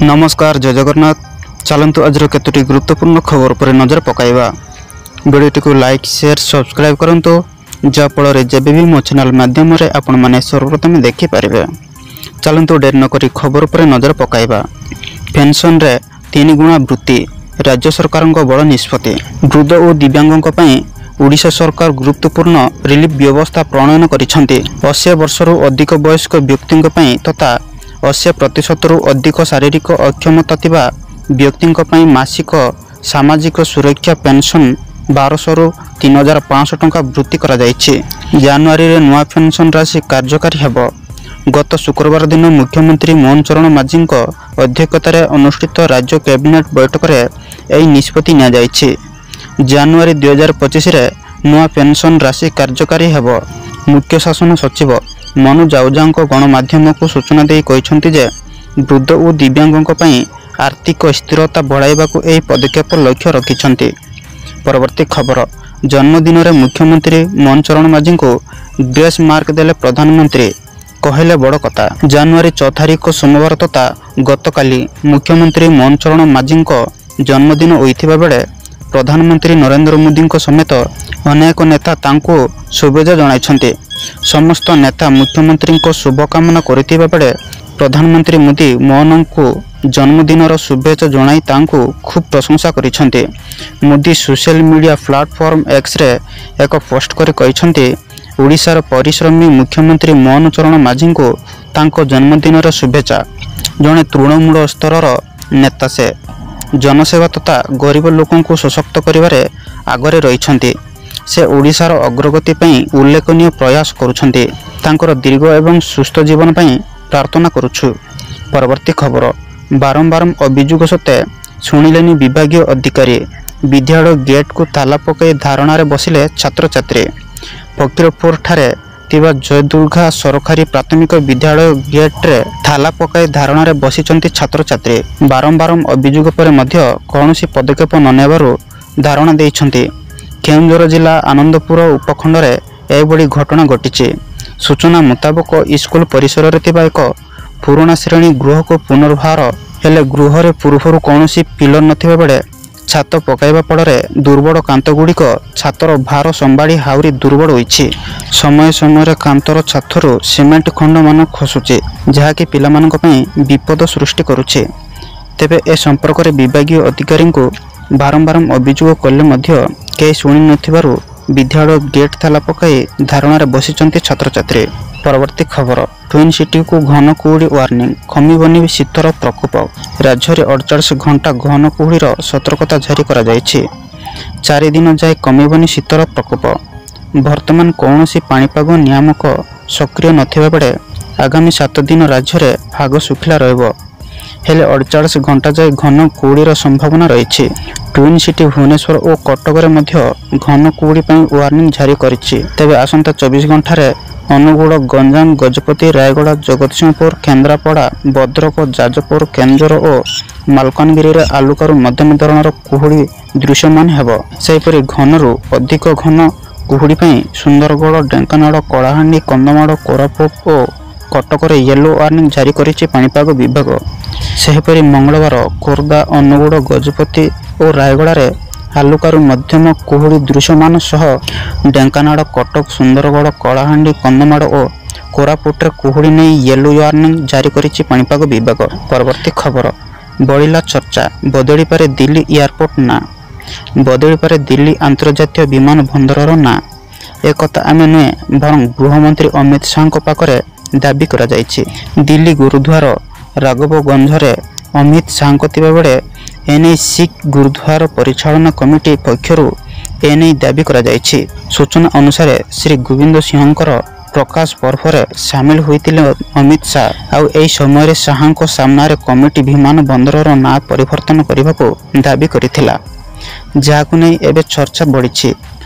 ନମସ୍କାର, ଜୟ ଜଗନ୍ନାଥ। ଚାଲନ୍ତୁ, ଆଜିର କେତୋଟି ଗୁରୁତ୍ୱପୂର୍ଣ୍ଣ ଖବର ଉପରେ ନଜର ପକାଇବା। ଭିଡ଼ିଓଟିକୁ ଲାଇକ୍, ସେୟାର, ସବସ୍କ୍ରାଇବ୍ କରନ୍ତୁ, ଯାହାଫଳରେ ଯେବେ ବି ମୋ ଚ୍ୟାନେଲ୍ ମାଧ୍ୟମରେ ଆପଣମାନେ ସର୍ବପ୍ରଥମେ ଦେଖିପାରିବେ। ଚାଲନ୍ତୁ, ଡେରି ନକରି ଖବର ଉପରେ ନଜର ପକାଇବା। ପେନ୍ସନରେ 3 ଗୁଣା ବୃଦ୍ଧି, ରାଜ୍ୟ ସରକାରଙ୍କ ବଡ଼ ନିଷ୍ପତ୍ତି। ବୃଦ୍ଧ ଓ ଦିବ୍ୟାଙ୍ଗଙ୍କ ପାଇଁ ଓଡ଼ିଶା ସରକାର ଗୁରୁତ୍ୱପୂର୍ଣ୍ଣ ରିଲିଫ୍ ବ୍ୟବସ୍ଥା ପ୍ରଣୟନ କରିଛନ୍ତି। 80 ବର୍ଷରୁ ଅଧିକ ବୟସ୍କ ବ୍ୟକ୍ତିଙ୍କ ପାଇଁ ତଥା 80%ରୁ ଅଧିକ ଶାରୀରିକ ଅକ୍ଷମତା ଥିବା ବ୍ୟକ୍ତିଙ୍କ ପାଇଁ ମାସିକ ସାମାଜିକ ସୁରକ୍ଷା ପେନ୍ସନ୍ 1200ରୁ 3500 ଟଙ୍କା ବୃଦ୍ଧି କରାଯାଇଛି। ଜାନୁଆରୀରେ ନୂଆ ପେନ୍ସନ୍ ରାଶି କାର୍ଯ୍ୟକାରୀ ହେବ। ଗତ ଶୁକ୍ରବାର ଦିନ ମୁଖ୍ୟମନ୍ତ୍ରୀ ମୋହନ ଚରଣ ମାଝୀଙ୍କ ଅଧ୍ୟକ୍ଷତାରେ ଅନୁଷ୍ଠିତ ରାଜ୍ୟ କ୍ୟାବିନେଟ୍ ବୈଠକରେ ଏହି ନିଷ୍ପତ୍ତି ନିଆଯାଇଛି। ଜାନୁଆରୀ 2025ରେ ନୂଆ ପେନ୍ସନ୍ ରାଶି କାର୍ଯ୍ୟକାରୀ ହେବ। ମୁଖ୍ୟ ଶାସନ ସଚିବ ମନୋଜ ଆହୁଜାଙ୍କ ଗଣମାଧ୍ୟମକୁ ସୂଚନା ଦେଇ କହିଛନ୍ତି ଯେ, ବୃଦ୍ଧ ଓ ଦିବ୍ୟାଙ୍ଗଙ୍କ ପାଇଁ ଆର୍ଥିକ ସ୍ଥିରତା ବଢ଼ାଇବାକୁ ଏହି ପଦକ୍ଷେପ ଲକ୍ଷ୍ୟ ରଖିଛନ୍ତି। ପରବର୍ତ୍ତୀ ଖବର, ଜନ୍ମଦିନରେ ମୁଖ୍ୟମନ୍ତ୍ରୀ ମୋହନ ଚରଣ ମାଝୀଙ୍କୁ ଗ୍ରେସ୍ ମାର୍କ ଦେଲେ ପ୍ରଧାନମନ୍ତ୍ରୀ, କହିଲେ ବଡ଼ କଥା। ଜାନୁଆରୀ 6 ତାରିଖ ସୋମବାର ତଥା ଗତକାଲି ମୁଖ୍ୟମନ୍ତ୍ରୀ ମୋହନ ଚରଣ ମାଝୀଙ୍କ ଜନ୍ମଦିନ ହୋଇଥିବା ବେଳେ ପ୍ରଧାନମନ୍ତ୍ରୀ ନରେନ୍ଦ୍ର ମୋଦିଙ୍କ ସମେତ ଅନେକ ନେତା ତାଙ୍କୁ ଶୁଭେଚ୍ଛା ଜଣାଇଛନ୍ତି। ସମସ୍ତ ନେତା ମୁଖ୍ୟମନ୍ତ୍ରୀଙ୍କ ଶୁଭକାମନା କରିଥିବା ବେଳେ ପ୍ରଧାନମନ୍ତ୍ରୀ ମୋଦି ମୋହନଙ୍କୁ ଜନ୍ମଦିନର ଶୁଭେଚ୍ଛା ଜଣାଇ ତାଙ୍କୁ ଖୁବ୍ ପ୍ରଶଂସା କରିଛନ୍ତି। ମୋଦି ସୋସିଆଲ ମିଡିଆ ପ୍ଲାଟଫର୍ମ ଏକ୍ସରେ ଏକ ପୋଷ୍ଟ କରି କହିଛନ୍ତି, ଓଡ଼ିଶାର ପରିଶ୍ରମୀ ମୁଖ୍ୟମନ୍ତ୍ରୀ ମୋହନ ଚରଣ ମାଝୀଙ୍କୁ ତାଙ୍କ ଜନ୍ମଦିନର ଶୁଭେଚ୍ଛା। ଜଣେ ତୃଣମୂଳ ସ୍ତରର ନେତା ସେ। ଜନସେବା ତଥା ଗରିବ ଲୋକଙ୍କୁ ସଶକ୍ତ କରିବାରେ ଆଗରେ ରହିଛନ୍ତି। ସେ ଓଡ଼ିଶାର ଅଗ୍ରଗତି ପାଇଁ ଉଲ୍ଲେଖନୀୟ ପ୍ରୟାସ କରୁଛନ୍ତି। ତାଙ୍କର ଦୀର୍ଘ ଏବଂ ସୁସ୍ଥ ଜୀବନ ପାଇଁ ପ୍ରାର୍ଥନା କରୁଛୁ। ପରବର୍ତ୍ତୀ ଖବର, ବାରମ୍ବାର ଅଭିଯୋଗ ସତ୍ତ୍ୱେ ଶୁଣିଲେନି ବିଭାଗୀୟ ଅଧିକାରୀ, ବିଦ୍ୟାଳୟ ଗେଟ୍କୁ ତାଲା ପକାଇ ଧାରଣାରେ ବସିଲେ ଛାତ୍ରଛାତ୍ରୀ। ଫକୀରପୁରଠାରେ ଥିବା ଜୟଦୁର୍ଗା ସରକାରୀ ପ୍ରାଥମିକ ବିଦ୍ୟାଳୟ ଗେଟ୍ରେ ତାଲା ପକାଇ ଧାରଣାରେ ବସିଛନ୍ତି ଛାତ୍ରଛାତ୍ରୀ। ବାରମ୍ବାର ଅଭିଯୋଗ ପରେ ମଧ୍ୟ କୌଣସି ପଦକ୍ଷେପ ନ ନେବାରୁ ଧାରଣା ଦେଇଛନ୍ତି। କେଉଁଝର ଜିଲ୍ଲା ଆନନ୍ଦପୁର ଉପଖଣ୍ଡରେ ଏଭଳି ଘଟଣା ଘଟିଛି। ସୂଚନା ମୁତାବକ, ସ୍କୁଲ ପରିସରରେ ଥିବା ଏକ ପୁରୁଣା ଶ୍ରେଣୀ ଗୃହକୁ ପୁନର୍ବାର ହେଲେ ଗୃହରେ ପୂର୍ବରୁ କୌଣସି ପିଲର ନଥିବା ବେଳେ ଛାତ ପକାଇବା ଫଳରେ ଦୁର୍ବଳ କାନ୍ଥଗୁଡ଼ିକ ଛାତର ଭାର ସମ୍ଭାଳି ଆହୁରି ଦୁର୍ବଳ ହୋଇଛି। ସମୟ ସମୟରେ କାନ୍ଥର ଛାତରୁ ସିମେଣ୍ଟ ଖଣ୍ଡମାନ ଖସୁଛି, ଯାହାକି ପିଲାମାନଙ୍କ ପାଇଁ ବିପଦ ସୃଷ୍ଟି କରୁଛି। ତେବେ ଏ ସମ୍ପର୍କରେ ବିଭାଗୀୟ ଅଧିକାରୀଙ୍କୁ ବାରମ୍ବାର ଅଭିଯୋଗ କଲେ ମଧ୍ୟ କେହି ଶୁଣିନଥିବାରୁ ବିଦ୍ୟାଳୟ ଗେଟ୍ ତାଲା ପକାଇ ଧାରଣାରେ ବସିଛନ୍ତି ଛାତ୍ରଛାତ୍ରୀ। ପରବର୍ତ୍ତୀ ଖବର, ଟ୍ୱିନ୍ ସିଟିକୁ ଘନ କୁହୁଡ଼ି ୱାର୍ଣ୍ଣିଂ, କମିବନି ଶୀତର ପ୍ରକୋପ। ରାଜ୍ୟରେ 48 ଘଣ୍ଟା ଘନ କୁହୁଡ଼ିର ସତର୍କତା ଜାରି କରାଯାଇଛି। 4 ଦିନ ଯାଏ କମିବନି ଶୀତର ପ୍ରକୋପ। ବର୍ତ୍ତମାନ କୌଣସି ପାଣିପାଗ ନିୟାମକ ସକ୍ରିୟ ନଥିବା ବେଳେ ଆଗାମୀ 7 ଦିନ ରାଜ୍ୟରେ ପାଗ ଶୁଖିଲା ରହିବ। ହେଲେ 48 ଘଣ୍ଟା ଯାଏ ଘନ କୁହୁଡ଼ିର ସମ୍ଭାବନା ରହିଛି। ଟ୍ୱିନ୍ ସିଟି ଭୁବନେଶ୍ୱର ଓ କଟକରେ ମଧ୍ୟ ଘନ କୁହୁଡ଼ି ପାଇଁ ୱାର୍ଣ୍ଣିଂ ଜାରି କରିଛି। ତେବେ ଆସନ୍ତା 24 ଘଣ୍ଟାରେ ଅନୁଗୁଳ, ଗଞ୍ଜାମ, ଗଜପତି, ରାୟଗଡ଼ା, ଜଗତସିଂହପୁର, କେନ୍ଦ୍ରାପଡ଼ା, ଭଦ୍ରକ, ଯାଜପୁର, କେନ୍ଦୁଝର ଓ ମାଲକାନଗିରିରେ ହାଲୁକାରୁ ମଧ୍ୟମ ଧରଣର କୁହୁଡ଼ି ଦୃଶ୍ୟମାନ ହେବ। ସେହିପରି ଘନରୁ ଅଧିକ ଘନ କୁହୁଡ଼ି ପାଇଁ ସୁନ୍ଦରଗଡ଼, ଢେଙ୍କାନାଳ, କଳାହାଣ୍ଡି, କନ୍ଧମାଳ, କୋରାପୁଟ ଓ କଟକରେ ୟେଲୋ ୱାର୍ଣ୍ଣିଂ ଜାରି କରିଛି ପାଣିପାଗ ବିଭାଗ। ସେହିପରି ମଙ୍ଗଳବାର ଖୋର୍ଦ୍ଧା, ଅନୁଗୁଳ, ଗଜପତି ଓ ରାୟଗଡ଼ାରେ ହାଲୁକାରୁ ମଧ୍ୟମ କୁହୁଡ଼ି ଦୃଶ୍ୟମାନ ସହ ଢେଙ୍କାନାଳ, କଟକ, ସୁନ୍ଦରଗଡ଼, କଳାହାଣ୍ଡି, କନ୍ଧମାଳ ଓ କୋରାପୁଟରେ କୁହୁଡ଼ି ନେଇ ୟେଲୋ ୱାର୍ଣ୍ଣିଂ ଜାରି କରିଛି ପାଣିପାଗ ବିଭାଗ। ପରବର୍ତ୍ତୀ ଖବର, ବଢ଼ିଲା ଚର୍ଚ୍ଚା, ବଦଳିପାରେ ଦିଲ୍ଲୀ ଏୟାରପୋର୍ଟ ନାଁ। ବଦଳିପାରେ ଦିଲ୍ଲୀ ଆନ୍ତର୍ଜାତୀୟ ବିମାନ ବନ୍ଦରର ନାଁ। ଏକଥା ଆମେ ନୁହେଁ, ବରଂ ଗୃହମନ୍ତ୍ରୀ ଅମିତ ଶାହଙ୍କ ପାଖରେ ଦାବି କରାଯାଇଛି। ଦିଲ୍ଲୀ ଗୁରୁଦ୍ୱାର ରାଘବଗଞ୍ଜରେ ଅମିତ ଶାହଙ୍କ ଥିବାବେଳେ ଏନେଇ ଶିଖ୍ ଗୁରୁଦ୍ୱାର ପରିଚାଳନା କମିଟି ପକ୍ଷରୁ ଏନେଇ ଦାବି କରାଯାଇଛି। ସୂଚନା ଅନୁସାରେ, ଶ୍ରୀ ଗୋବିନ୍ଦ ସିଂହଙ୍କର ପ୍ରକାଶ ପର୍ବରେ ସାମିଲ ହୋଇଥିଲେ ଅମିତ ଶାହ। ଆଉ ଏହି ସମୟରେ ଶାହଙ୍କ ସାମ୍ନାରେ କମିଟି ବିମାନ ବନ୍ଦରର ନାଁ ପରିବର୍ତ୍ତନ କରିବାକୁ ଦାବି କରିଥିଲା, ଯାହାକୁ ନେଇ ଏବେ ଚର୍ଚ୍ଚା ବଢ଼ିଛି।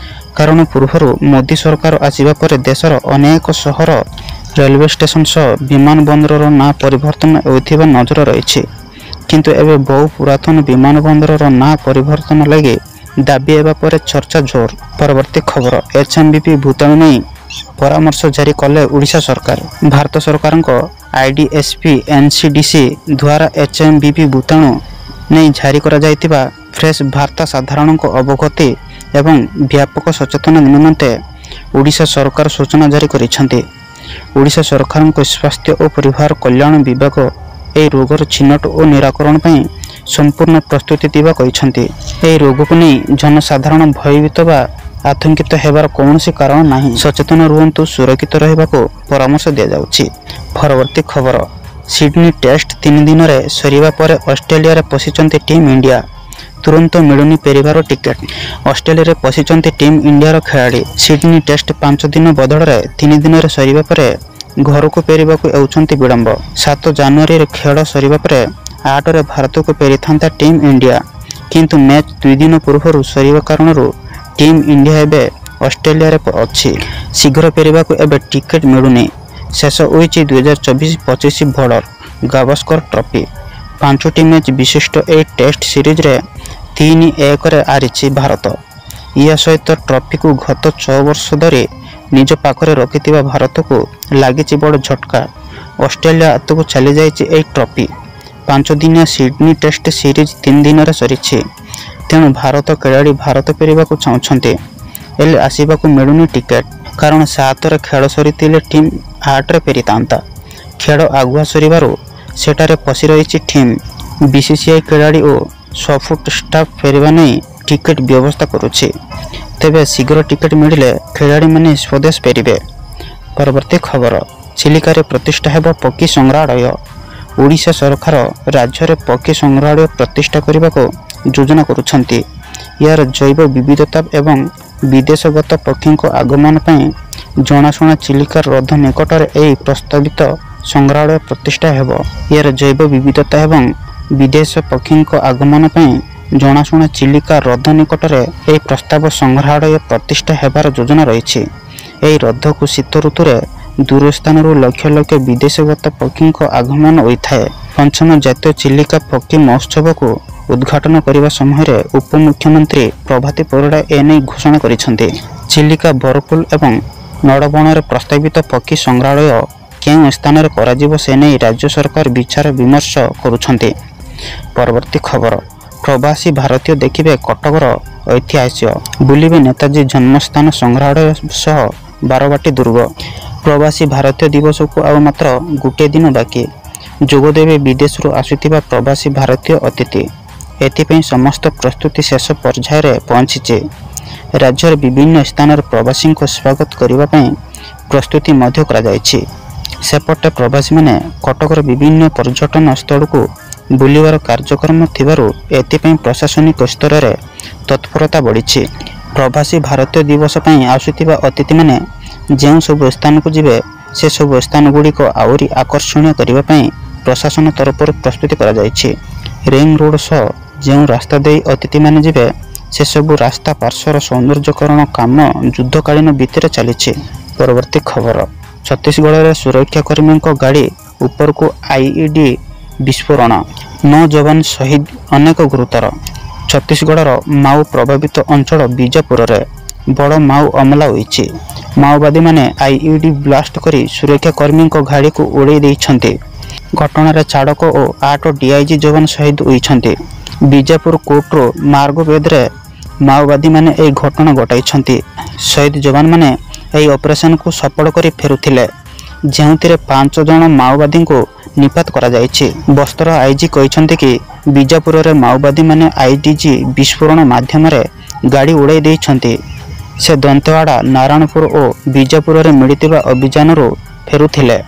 କାରଣ ପୂର୍ବରୁ ମୋଦି ସରକାର ଆସିବା ପରେ ଦେଶର ଅନେକ ସହର, ରେଲୱେ ଷ୍ଟେସନ ସହ ବିମାନ ବନ୍ଦରର ନାଁ ପରିବର୍ତ୍ତନ ହେଉଥିବା ନଜର ରହିଛି। କିନ୍ତୁ ଏବେ ବହୁ ପୁରାତନ ବିମାନ ବନ୍ଦରର ନାଁ ପରିବର୍ତ୍ତନ ଲାଗି ଦାବି ହେବା ପରେ ଚର୍ଚ୍ଚା ଜୋର। ପରବର୍ତ୍ତୀ ଖବର, ଏଚଏମଭିଭି ଭୂତାଣୁ ନେଇ ପରାମର୍ଶ ଜାରି କଲେ ଓଡ଼ିଶା ସରକାର। ଭାରତ ସରକାରଙ୍କ ଆଇଡିଏସପି ଏନସିଡିସି ଦ୍ୱାରା ଏଚଏମଭିଭି ଭୂତାଣୁ ନେଇ ଜାରି କରାଯାଇଥିବା ଫ୍ରେଶ ବାର୍ତ୍ତା ସାଧାରଣଙ୍କ ଅବଗତି ଏବଂ ବ୍ୟାପକ ସଚେତନ ନିମନ୍ତେ ଓଡ଼ିଶା ସରକାର ସୂଚନା ଜାରି କରିଛନ୍ତି। ଓଡ଼ିଶା ସରକାରଙ୍କ ସ୍ୱାସ୍ଥ୍ୟ ଓ ପରିବାର କଲ୍ୟାଣ ବିଭାଗ ଏହି ରୋଗର ଚିହ୍ନଟ ଓ ନିରାକରଣ ପାଇଁ ସମ୍ପୂର୍ଣ୍ଣ ପ୍ରସ୍ତୁତି ଥିବା କହିଛନ୍ତି। ଏହି ରୋଗକୁ ନେଇ ଜନସାଧାରଣ ଭୟଭୀତ ବା ଆତଙ୍କିତ ହେବାର କୌଣସି କାରଣ ନାହିଁ। ସଚେତନ ରୁହନ୍ତୁ, ସୁରକ୍ଷିତ ରହିବାକୁ ପରାମର୍ଶ ଦିଆଯାଉଛି। ପରବର୍ତ୍ତୀ ଖବର, ସିଡନୀ ଟେଷ୍ଟ 3 ଦିନରେ ସରିବା ପରେ ଅଷ୍ଟ୍ରେଲିଆରେ ପଶିଛନ୍ତି ଟିମ୍ ଇଣ୍ଡିଆ। ତୁରନ୍ତ ମିଳୁନି ଫେରିବାର ଟିକେଟ୍। ଅଷ୍ଟ୍ରେଲିଆରେ ପଶିଛନ୍ତି ଟିମ୍ ଇଣ୍ଡିଆର ଖେଳାଳି। ସିଡନୀ ଟେଷ୍ଟ 5 ଦିନ ବଦଳରେ 3 ଦିନରେ ସରିବା ପରେ ଘରକୁ ଫେରିବାକୁ ହେଉଛନ୍ତି ବିଳମ୍ବ। 7 ଜାନୁଆରୀରେ ଖେଳ ସରିବା ପରେ 8ରେ ଭାରତକୁ ଫେରିଥାନ୍ତା ଟିମ୍ ଇଣ୍ଡିଆ। କିନ୍ତୁ ମ୍ୟାଚ୍ 2 ଦିନ ପୂର୍ବରୁ ସରିବା କାରଣରୁ ଟିମ୍ ଇଣ୍ଡିଆ ଏବେ ଅଷ୍ଟ୍ରେଲିଆରେ ଅଛି। ଶୀଘ୍ର ଫେରିବାକୁ ଏବେ ଟିକେଟ୍ ମିଳୁନି। ଶେଷ ହୋଇଛି 2024-25 ବର୍ଡର ଗାଭାସ୍କର ଟ୍ରଫି। 5ଟି ମ୍ୟାଚ୍ ବିଶିଷ୍ଟ ଏହି ଟେଷ୍ଟ ସିରିଜରେ 3-1ରେ ହାରିଛି ଭାରତ। ଏହା ସହିତ ଟ୍ରଫିକୁ ଗତ 6 ବର୍ଷ ଧରି ନିଜ ପାଖରେ ରଖିଥିବା ଭାରତକୁ ଲାଗିଛି ବଡ଼ ଝଟକା। ଅଷ୍ଟ୍ରେଲିଆ ହାତକୁ ଚାଲିଯାଇଛି ଏହି ଟ୍ରଫି। 5 ଦିନିଆ ସିଡନୀ ଟେଷ୍ଟ ସିରିଜ 3 ଦିନରେ ସରିଛି। ତେଣୁ ଭାରତ ଖେଳାଳି ଭାରତ ଫେରିବାକୁ ଚାହୁଁଛନ୍ତି, ହେଲେ ଆସିବାକୁ ମିଳୁନି ଟିକେଟ୍। କାରଣ 7ରେ ଖେଳ ସରିଥିଲେ ଟିମ୍ 8ରେ ଫେରିଥାନ୍ତା। ଖେଳ ଆଗୁଆ ସରିବାରୁ ସେଠାରେ ଫସି ରହିଛି ଟିମ୍। ବିସିସିଆଇ ଖେଳାଳି ଓ ସପୋର୍ଟ ଷ୍ଟାଫ୍ ଫେରିବା ନେଇ ଟିକେଟ୍ ବ୍ୟବସ୍ଥା କରୁଛି। ତେବେ ଶୀଘ୍ର ଟିକେଟ୍ ମିଳିଲେ ଖେଳାଳିମାନେ ସ୍ୱଦେଶ ଫେରିବେ। ପରବର୍ତ୍ତୀ ଖବର, ଚିଲିକାରେ ପ୍ରତିଷ୍ଠା ହେବ ପକ୍ଷୀ ସଂଗ୍ରହାଳୟ। ଓଡ଼ିଶା ସରକାର ରାଜ୍ୟରେ ପକ୍ଷୀ ସଂଗ୍ରହାଳୟ ପ୍ରତିଷ୍ଠା କରିବାକୁ ଯୋଜନା କରୁଛନ୍ତି। ଏହାର ଜୈବ ବିବିଧତା ଏବଂ ବିଦେଶଗତ ପକ୍ଷୀଙ୍କ ଆଗମନ ପାଇଁ ଜଣାଶୁଣା ଚିଲିକା ହ୍ରଦ ନିକଟରେ ଏହି ପ୍ରସ୍ତାବିତ ସଂଗ୍ରହାଳୟ ପ୍ରତିଷ୍ଠା ହେବ। ଏହାର ଜୈବ ବିବିଧତା ଏବଂ ବିଦେଶ ପକ୍ଷୀଙ୍କ ଆଗମନ ପାଇଁ ଜଣାଶୁଣା ଚିଲିକା ହ୍ରଦ ନିକଟରେ ଏହି ପ୍ରସ୍ତାବ ସଂଗ୍ରହାଳୟ ପ୍ରତିଷ୍ଠା ହେବାର ଯୋଜନା ରହିଛି। ଏହି ହ୍ରଦକୁ ଶୀତ ଋତୁରେ ଦୂର ସ୍ଥାନରୁ ଲକ୍ଷ ଲକ୍ଷ ବିଦେଶଗତ ପକ୍ଷୀଙ୍କ ଆଗମନ ହୋଇଥାଏ। ପଞ୍ଚମ ଜାତୀୟ ଚିଲିକା ପକ୍ଷୀ ମହୋତ୍ସବକୁ ଉଦ୍ଘାଟନ କରିବା ସମୟରେ ଉପମୁଖ୍ୟମନ୍ତ୍ରୀ ପ୍ରଭାତୀ ପରିଡ଼ା ଏନେଇ ଘୋଷଣା କରିଛନ୍ତି। ଚିଲିକା ବରକୁଲ ଏବଂ ନଳବଣରେ ପ୍ରସ୍ତାବିତ ପକ୍ଷୀ ସଂଗ୍ରହାଳୟ କେଉଁ ସ୍ଥାନରେ କରାଯିବ ସେ ନେଇ ରାଜ୍ୟ ସରକାର ବିଚାର ବିମର୍ଶ କରୁଛନ୍ତି। ପରବର୍ତ୍ତୀ ଖବର, ପ୍ରବାସୀ ଭାରତୀୟ ଦେଖିବେ କଟକର ଐତିହାସ୍ୟ, ବୁଲିବେ ନେତାଜୀ ଜନ୍ମସ୍ଥାନ ସଂଗ୍ରହାଳୟ ସହ ବାରବାଟୀ ଦୁର୍ଗ। ପ୍ରବାସୀ ଭାରତୀୟ ଦିବସକୁ ଆଉ ମାତ୍ର ଗୋଟିଏ ଦିନ ବାକି। ଯୋଗଦେବେ ବିଦେଶରୁ ଆସୁଥିବା ପ୍ରବାସୀ ଭାରତୀୟ ଅତିଥି। ଏଥିପାଇଁ ସମସ୍ତ ପ୍ରସ୍ତୁତି ଶେଷ ପର୍ଯ୍ୟାୟରେ ପହଞ୍ଚିଛି। ରାଜ୍ୟର ବିଭିନ୍ନ ସ୍ଥାନରେ ପ୍ରବାସୀଙ୍କୁ ସ୍ୱାଗତ କରିବା ପାଇଁ ପ୍ରସ୍ତୁତି ମଧ୍ୟ କରାଯାଇଛି। ସେପଟେ ପ୍ରବାସୀମାନେ କଟକର ବିଭିନ୍ନ ପର୍ଯ୍ୟଟନ ସ୍ଥଳକୁ ବୁଲିବାର କାର୍ଯ୍ୟକ୍ରମ ଥିବାରୁ ଏଥିପାଇଁ ପ୍ରଶାସନିକ ସ୍ତରରେ ତତ୍ପରତା ବଢ଼ିଛି। ପ୍ରବାସୀ ଭାରତୀୟ ଦିବସ ପାଇଁ ଆସୁଥିବା ଅତିଥିମାନେ ଯେଉଁ ସବୁ ସ୍ଥାନକୁ ଯିବେ ସେସବୁ ସ୍ଥାନଗୁଡ଼ିକ ଆହୁରି ଆକର୍ଷଣୀୟ କରିବା ପାଇଁ ପ୍ରଶାସନ ତରଫରୁ ପ୍ରସ୍ତୁତି କରାଯାଇଛି। ରିଙ୍ଗ ରୋଡ ସହ ଯେଉଁ ରାସ୍ତା ଦେଇ ଅତିଥିମାନେ ଯିବେ ସେସବୁ ରାସ୍ତା ପାର୍ଶ୍ୱର ସୌନ୍ଦର୍ଯ୍ୟକରଣ କାମ ଯୁଦ୍ଧକାଳୀନ ଭିତ୍ତିରେ ଚାଲିଛି। ପରବର୍ତ୍ତୀ ଖବର, ଛତିଶଗଡ଼ରେ ସୁରକ୍ଷାକର୍ମୀଙ୍କ ଗାଡ଼ି ଉପରକୁ ଆଇଇଡି ବିସ୍ଫୋରଣ, 9 ଯବାନ ଶହୀଦ, ଅନେକ ଗୁରୁତର। ଛତିଶଗଡ଼ର ମାଓ ପ୍ରଭାବିତ ଅଞ୍ଚଳ ବିଜାପୁରରେ ବଡ଼ ମାଓ ହମଲା ହୋଇଛି। ମାଓବାଦୀମାନେ ଆଇଇଡି ବ୍ଲାଷ୍ଟ କରି ସୁରକ୍ଷାକର୍ମୀଙ୍କ ଗାଡ଼ିକୁ ଉଡ଼ାଇ ଦେଇଛନ୍ତି। ଘଟଣାରେ ଚାଳକ ଓ 8 ଡିଆଇଜି ଯବାନ ଶହୀଦ ହୋଇଛନ୍ତି। ବିଜାପୁର କୋର୍ଟରୁ ମାର୍ଗବେଦରେ ମାଓବାଦୀମାନେ ଏହି ଘଟଣା ଘଟାଇଛନ୍ତି। ଶହୀଦ ଯବାନମାନେ ଏହି ଅପରେସନକୁ ସଫଳ କରି ଫେରୁଥିଲେ, ଯେଉଁଥିରେ 5 ଜଣ ମାଓବାଦୀଙ୍କୁ ନିପାତ କରାଯାଇଛି। ବସ୍ତର ଆଇଜି କହିଛନ୍ତି କି ବିଜାପୁରରେ ମାଓବାଦୀମାନେ ଆଇଡିଜି ବିସ୍ଫୋରଣ ମାଧ୍ୟମରେ ଗାଡ଼ି ଉଡ଼ାଇ ଦେଇଛନ୍ତି। ସେ ଦନ୍ତେୱାଡ଼ା, ନାରାୟଣପୁର ଓ ବିଜାପୁରରେ ମିଳିଥିବା ଅଭିଯାନରୁ ଫେରୁଥିଲେ।